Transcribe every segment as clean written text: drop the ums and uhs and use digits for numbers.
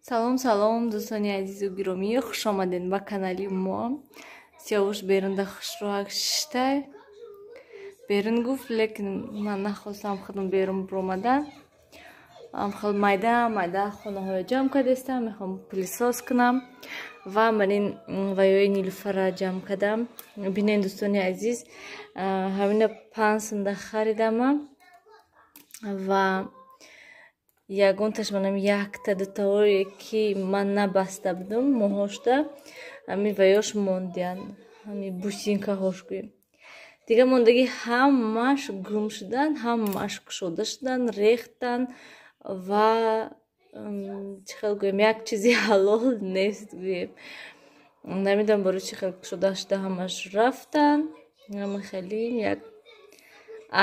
Салом, салом, дӯстони азизу гиромӣ, хуш омадед ба канали мо. Сиёвуш берунда хушрӯак шиштай. Берун гуфт, лекин ман нахостам худам берун биромадан. Хел майда майда хонаҳоя ҷамъ кардастам, мехоҳам пылесос кунам ва ман ин ваёи Нилуфара ҷамъ кардам. Бинед, дӯстони азиз, ҳамина 5 сумда харидама ва ягонташ манам якта дутаое ки ман набаста будам моҳошта, ҳами ваёш мондиянд, ҳами бусинкаҳош гӯем. Дига мондагӣ ҳамааш гум шуданд, ҳамааш кушода шуданд, рехтанд ва чӣ хел гӯем, як чизи ҳалол нест гӯем. Намедонам, барои чӣ хел кушода шуда ҳамааш рафтанд. Ҳама хеле як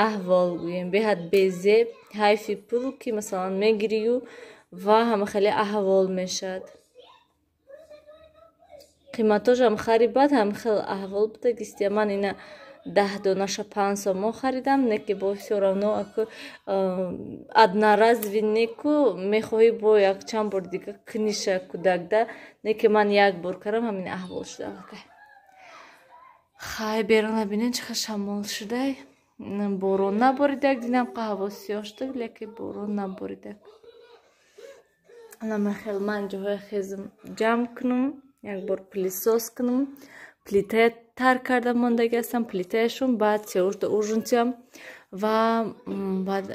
аҳвол гӯем, беҳад безеб, ҳайфи пул ки масалан мегирию ва ҳама хеле аҳвол мешавад. Қиматошам хари, баъд ҳама хел аҳвол буда гистия. Ман ина 10 донаша 5 сомон харидам, не ки бо всё равно аку одноразовый неку мехоҳӣ бо якчанд бор дига куниша кӯдакда, не ки ман як бор кардам, ҳамин аҳвол шуда аллакай. Хай, беруна бинед, чӣ хел шамол шудай. Борон наборидак, динам қа ҳаво сиёҳ шуда, лекин борон наборидак. Намахел ман ҷоҳои хезм ҷамъ кунам, як бор пылесос кунам. Плитая тар карда мондагӣ ҳастам, плитаяшон. Баъд сеушда ужин тиям ва баъд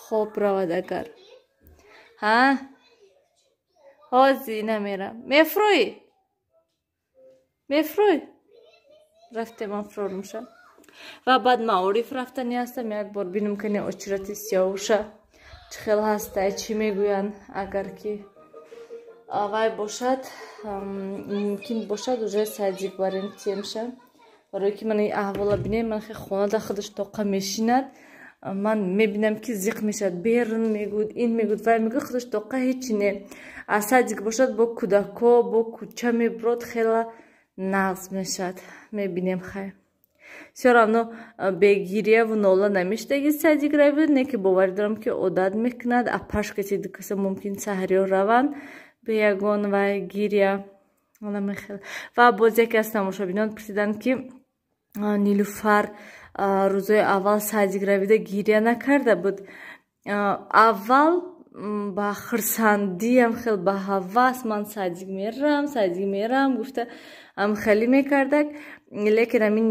хоб равад. Агар ҳа ҳози намерам, мефурӯӣ, мефурӯӣ, рафтем, ман фурорумша ва баъд маориф рафтанӣ ҳастам. Як бор бинам, кани очирати сиёвуша чӣ хел ҳастай, чӣ мегӯянд. Агар ки вай бошад, мумкин бошад, уже садик барем темша, барое ки ман ин аҳвола бинем. Ман хе хонада худаш тоқа мешинад, ман мебинам ки зиқ мешавад, берун мегӯд, ин мегӯд, вай мегӯд, худаш тоқа ҳечи не. А садик бошад, бо кӯдако, бо кӯча мебурод, хела нағз мешавад. Мебинем, хай, всё равно бегирьяву нола намешдаги садик равид, не ки боварӣ дорам, ки одат мекунад. Апашкати дукаса мумкин саҳриё раванд бе ягон вай гирья. Ва боз яке аз тамошобинон пурсиданд, ки Нилуфар рӯзои аввал садик равида гирья накарда буд. Аввал ба хурсандиам хел, ба ҳавас, ман садик мерам, садик мерам гуфта ам хеле мекардак, лекин ҳамин,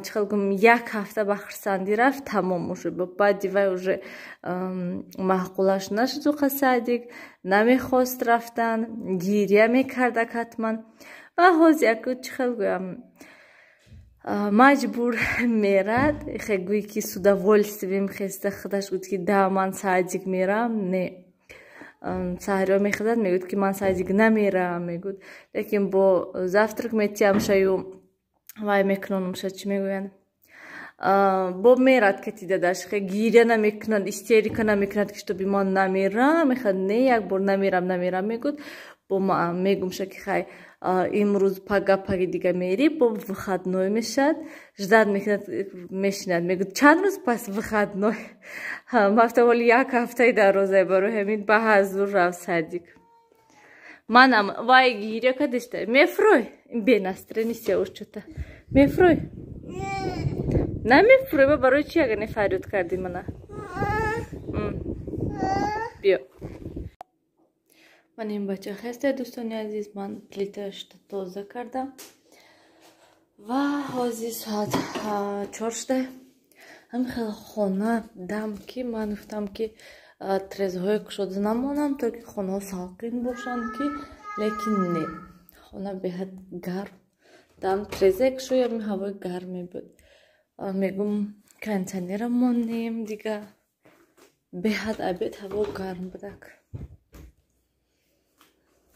чӣ хел гум, як ҳафта ба хурсандӣ рафт, тамом, уже баъди вай уже маъқулаш нашуд, уқа садик намехост рафтан, гирья мекардак ҳатман. Ва ҳоз яку, чӣ хел гӯям, маҷбур мерад, хе гӯй ки с удовольствием хеста худаш гуфт ки да, ман садик мерам, не. Саҳриё мехезад, мегӯяд ки ман садик намерам, мегӯяд, лекин бо завтрак метиҳамшаю вай мекунонамша, чӣ мегӯянд, бо мерад кати дадаш, хе гиря намекунад, истерика намекунад, ки чтобы ман намерам, мехад, не, як бор намерам, намерам мегӯяд, бо мегумша ки хай, имрӯз, пага, паги дига мери, бо выходной мешавад, ждать мекунад, мешинад, мегӯяд, чанд рӯз пас выходной? Мафта ҳоли як ҳафтаи дарозае, барои ҳамин ба ҳазур рафт садик. Манам вай гиря кадишта. Мефурӯй, бенастроение сеуш чота мефурӯй, намефурӯй? Ба барои чи агар не фарёд кардӣ мана? Биё, ман ин бача хесте. Дӯстони азиз, ман плиташта тоза кардам ва ҳозир соат 4 шуда. Ҳамин хел хона дам ки ман гуфтам, ки трезҳое кушода намонам, то ки хонаҳо салқин бошанд ки, лекин не, хона беҳад гарм дам, трезе кушоям, ҳавои гарм мебуд. Мегум, кондиционера монем дига, беҳад обед ҳаво гарм будак.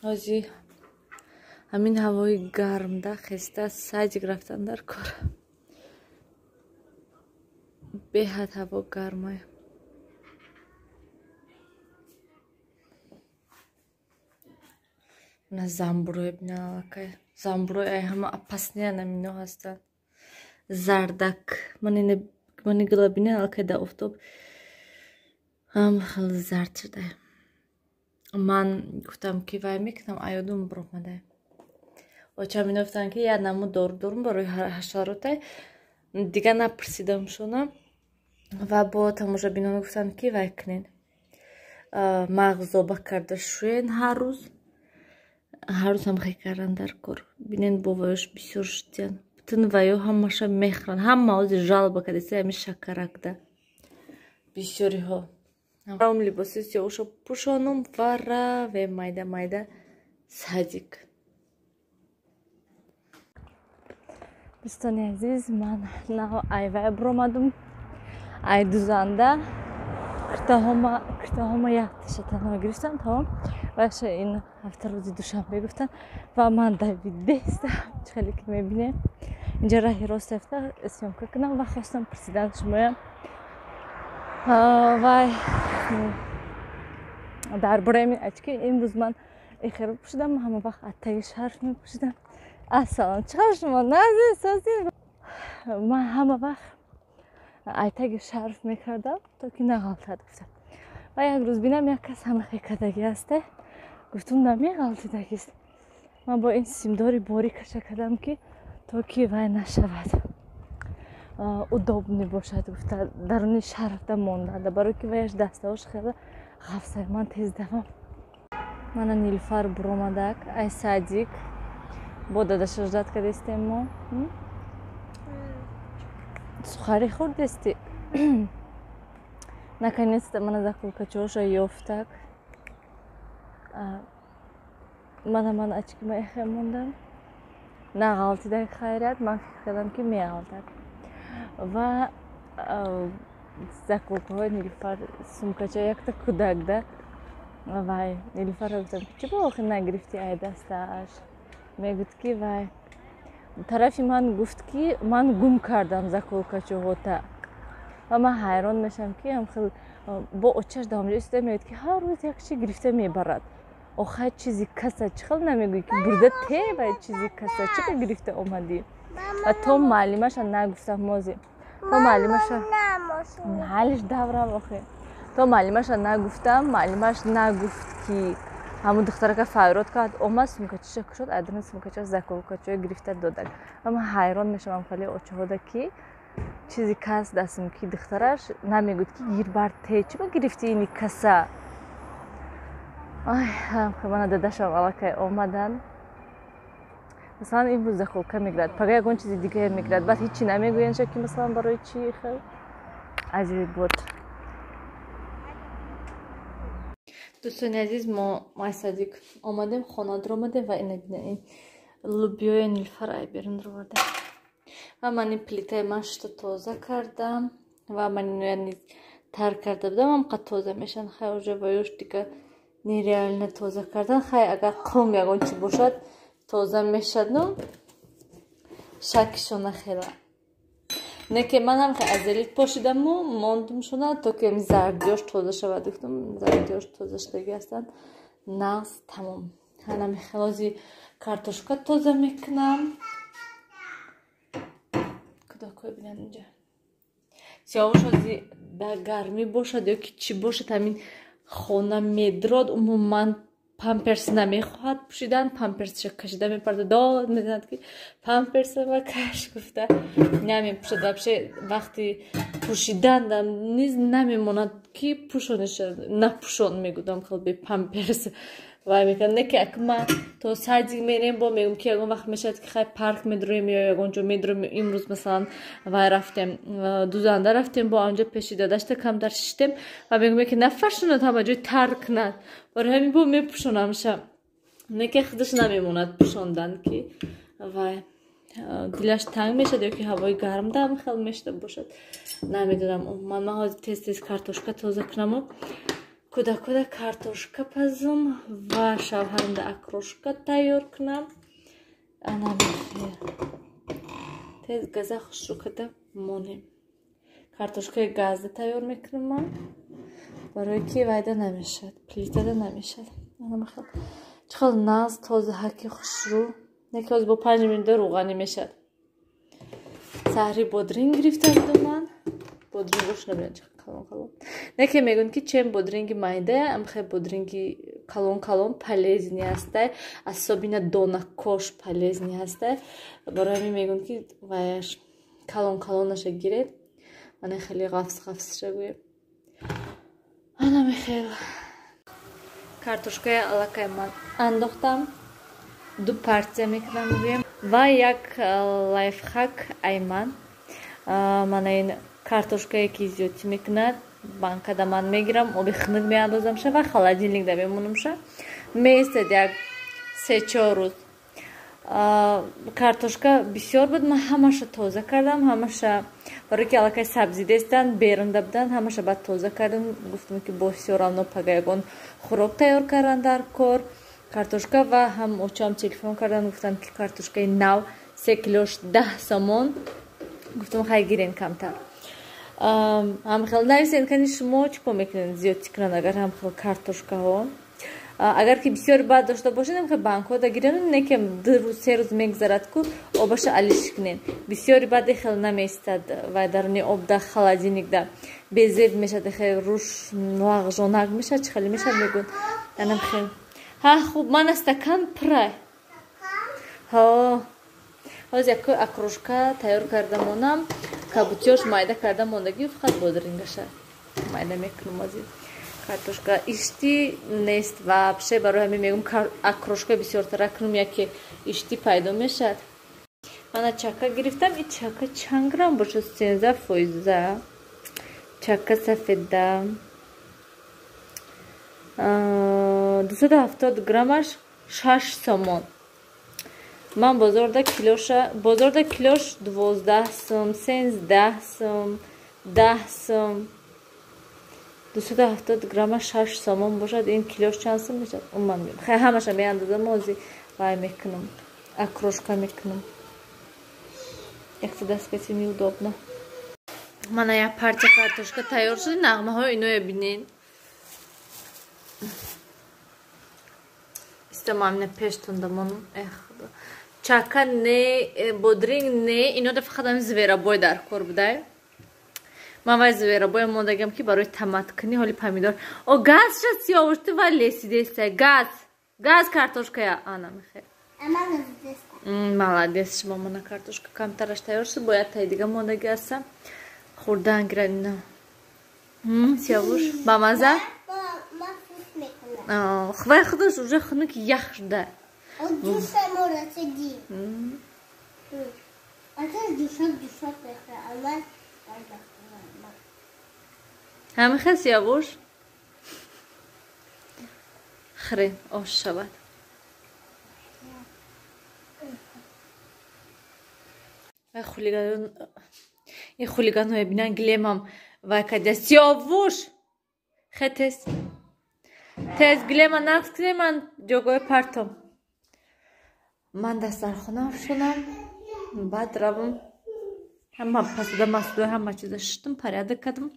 Ҳозир ҳамин ҳавои гармда хеста садик рафтан дар кор, беҳад ҳаво гармая. На замбурое бинам, аллакай замбурои ай ҳама опасный намино ҳастанд, зардак. Мани гула бинем, аллакай дар офтоб ҳам хеле зард шуда. Ман гуфтам, ки вай мекунам, аёдум биромада. Очам ино гуфтанд, ки як намуд дору дорум барои ҳашаротай, дигар напурсидамшона. Ва бо тамошобинон гуфтанд, ки вай кунед, мағзоба карда шӯен ҳар рӯз. Ҳар рӯз ҳам хел кардан дар кор. Бинен, бо ваёш бисёр шудиян, бутун ваё ҳамаша мехӯранд. Ҳама ози жалоба кардеса ҳами шакаракда бисёриҳо. Либоси сиёҳушо пӯшонум ва равем майда майда садик. Дӯстони азиз, ман нав айвай биромадум, ай дузанда киртаҳома якташа танҳо гирифтам, тамом. Ваша ин ҳафта рӯзи душанбе гуфтан ва ман давидестам. Хеле ки мебинем, инҷа раҳи рост рафта съёмка кунам ва хостам пурсидан шумоям вай дар бораи ин очки. Имрӯз ман ихеро пӯшидам, ҳама вақт аттаги шарф мепӯшидам. Ассалом, чӣ хабар, шумо нази сози? Ман ҳама вақт айтаги шарф мекардам, то ки нағалтад гуфтам. Ва як рӯз бинам, як кас ҳамахе кардагӣ ҳасте, гуфтум, намеғалтидагист. Ман бо ин симдори борикаша кардам, ки то ки вай нашавад, удобный бошад гуфта, даруни шарфда монданда, барои ки ваяш дастаош хеле ғафсай. Ман тез давам. Мана Нилфар буромадак ай садик, бо дадаша ждать кардестем мо. Сухари хӯрдести? Наконец-то мана заколкачоша ёфтак. Мана ман очкима эхе мондам, нағалтида, хайрият. Ман фикр кардам, ки меғалтад. Ва заколкаҳои Нилуфар, сумкача якта кӯдакда. Вай Нилуфарро гуфтам, ки чӣ ба охир нагирифтӣ ай дастааш? Мегӯд, ки вай тарафи ман гуфт, ки ман гум кардам заколкачоҳота. Ва ман ҳайрон мешавам, ки ҳамхел бо очаш давомҷо истода, мегӯяд, ки ҳар рӯз як чи гирифта мебарад. Охай, чизи каса чӣ хел намегӯӣ, ки бурда те, вай чизи каса чӣ ка гирифта омадӣ? Ва то муаллимаша нагуфтам, мози то муаллимаша ҳалиш даврам охе, то муаллимаша нагуфтам, муаллимаш нагуфт, ки ҳамун духтарака фарёд кард, омад, сумкачиша кушод, айдана сумкача заколкачоя гирифта додак. Ва ман ҳайрон мешавам хеле очаҳода, ки чизи кас дастм, ки духтараш намегӯяд, ки гир бар те, чӣ ба гирифти ини каса? Мана дадашам аллакай омаданд. Масалан, имрӯз заколка мегирад, пага ягон чизи дигае мегирад, баъд ҳичи намегӯянд, ки масалан барои чӣ. Хел аҷиб буд. Дӯстони азиз, мо майсадик омадем, хона даромадем ва ина бинед, ин лубиёи Нилфар ай берун дароварда. Ва ман ин плитаи ман шута тоза кардам ва ман иноя низ тар карда будам, ҳамқа тоза мешаванд. Хай, уже ваёш дига нереально тоза кардан. Хай, агар қум ягон чи бошад, тоза мешад, ну шакишона хела не, ки манам азелит пошидаму мондум шона, то ки зардиёш тоза шавад. Гуфтам, зардиёш тоза шудагӣ ҳастанд, нағз, тамом. Ҳанами хелози картошка тоза мекунам. Кӯдакҳои бинанд, инҷа Сиёвуш ҳози дар гармӣ бошад ё ки чӣ бошад, ҳамин хона медрод, умуман памперс намехоҳад пӯшидан, памперсша кашида мепарда, дод мезанад, ки памперсама каш гуфта намепӯшад. Вообще вақти пӯшидан низ намемонад, ки пӯшониша напӯшон, мегӯдам, хел бе памперс вай мекунад. Не ки ак ма то садик мерем, бо мегӯм, ки ягон вақт мешавад, ки хай парк медроем ё ягон ҷо медроем. Имрӯз масалан вай рафтем, дузанда рафтем, бо анҷо пеши дадашта камтар шиштем ва мегӯм, ки нафаршунад, ҳама ҷой тар кунад. Барои ҳамин бо мепӯшонамша, не ки худаш намемонад пӯшондан, ки вай дилаш танг мешавад ё ки ҳавои гарм дам хел мешуда бошад, намедонам. Умуман ман ҳозир тез тез картошка тоза кунаму кӯдакода картошка пазум ва шавҳарамда окрошка тайёр кунам. Анамихел тез газа хушрӯ карда монем. Картошкаи газда тайёр мекунам ман, барои ки вайда намешавад, плитада намешавад. Анамихел чӣ хел нағз, тоза, ҳаки хушрӯ. Неки ҳозир бо 5 минута рӯғанӣ мешавад. Саҳри бодринг гирифта будам ман. Бодрингош набинад, чӣ калон калон. Не ки мегӯянд, ки чем бодринги майда, амхе бодринги Калон калон полезный ҳастай, особенно донакош полезный ҳастай. Барои ҳамин мегӯям, ки ваяш калон калонаша гиред. Мана хеле ғафс ғафсша гӯем. Ана мехел. Картошкаи аллакай ман андохтам. Ду партия мекунам гӯем. Ва як лайфхак айман. Мана ин картошкае ки зиёдтӣ мекунад, банкада ман мегирам, оби хунук меандозамша ва холодильникда мемонамша. Меистад як 3-4 рӯз. Картошка бисёр буд, ман ҳамаша тоза кардам, ҳамаша барои ки аллакай сабзидестанд, берунда буданд, ҳамаша баъд тоза кардам. Гуфтам, ки бо всё равно пага ягон хӯрок тайёр кардан дар кор. Картошка ва ҳам очам телефон кардан, гуфтанд, ки картошкаи нав 3 килош 10 сомон. Гуфтам, хай, гирен камтар. Ҳамхел нависен, кани шумо чӣ кор мекунед, зиёдтӣ кунанд агар ҳамхел картошкаҳо? Агар ки бисёр бад дошта бошед, ҳамхел банкҳода гирен, не ки 2 рӯз, 3 рӯз мегзарад ку, обаша алиш кунед. Бисёри бад хел намеистад ва даруни обда, холодильникда безеб мешад, хел руш лағжонак мешад, чӣ хеле мешад мегӯянд. Анам хел. Ҳа, хуб, мана стакан пурай. Ҳо. Ҳозир як окрошка тайёр карда монам, кабутиёш майда карда мондагӣ, фақат бодрингаша майда мекунам ҳозир. Картошка ишти нест вообще, барои ҳамин мегӯм, окрошка бисёртара кунам, яке ишти пайдо мешавад. Мана чака гирифтам, и чака чанд грамм бошад? 13%. Чака сафеда. 270 граммаш 6 сомон. Ман бозорда килоша, бозорда килош 12 сом, 13 сом, 10 сом. 270 грамма 6 сомон бошад, ин килош чанд сом мешавад? Уман хай ҳамаша меандозам, ҳозир вай мекунам, окрошка мекунам. Якта дасткати неудобно. Мана як партия картошка тайёр шуд, нағмаҳои иноя бинен. Истамамина пештонда монам. Эх, худо. Чака не, бодринг не, ино да фақат ҳамин зверобой дар кор будай. Ман вай зверобой мондагам, ки барои таматкунӣ ҳоли помидор. О, газ шад, Сиёвуш, ту вай лесидестай. Газ. Газ картошкая. Ана мехел. Молодец, шумо. Мана картошка камтараш тайёр шуд, бояд таи дига мондаги ҳастам. Хӯрдан гирад ино. Сиёвуш, бамаза? Вай худаш уже хунук ях шуда. Ҷӯша морасиди. Ҷӯшак ҷӯшак мехӯрад. Ҳамихел, Сиёвуш? Хӯрен, ош шавад. Вай хулиган, ин хулиганҳое бинан, гилемам вай кардия. Сиёвуш! Хе, тез. Тез гилема нақс кунем, ман ҷогои партом. Ман дастархона шунам, баъд равам ҳама пасуда масуда ҳама чиза шуштум, порядок кардам.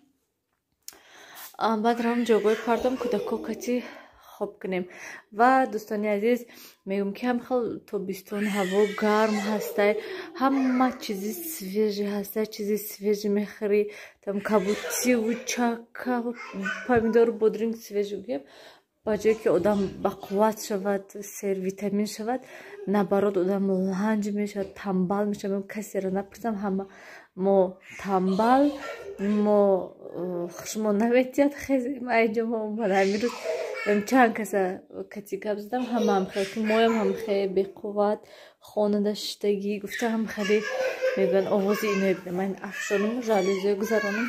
Баъд равам ҷогои партом, кӯдако кати хоб кунем. Ва дӯстони азиз, мегӯм, ки ҳам хел тобистон ҳаво гарм ҳастай, ҳама чизи свежий ҳастай, чизи свежий мехӯрӣ, там кабутиву чака, помидору бодринг свежий гӯем. Ба ҷое ки одам бақувват шавад, сер витамин шавад, наоборот, одам ланҷ мешавад, тамбал мешавад. Касеро напурсам, ҳама мо тамбал, мо хушмо наметиҳад. Хезем, айҷо мо омада ҳамин рӯз чанд каса кати гап задам, ҳамаам хел ки моям ҳам хеле беқувват, хонада шиштагӣ гуфта, ҳам хеле мегӯянд. Овози иное бинам, ман афшонам, жалюзиё гузаронам.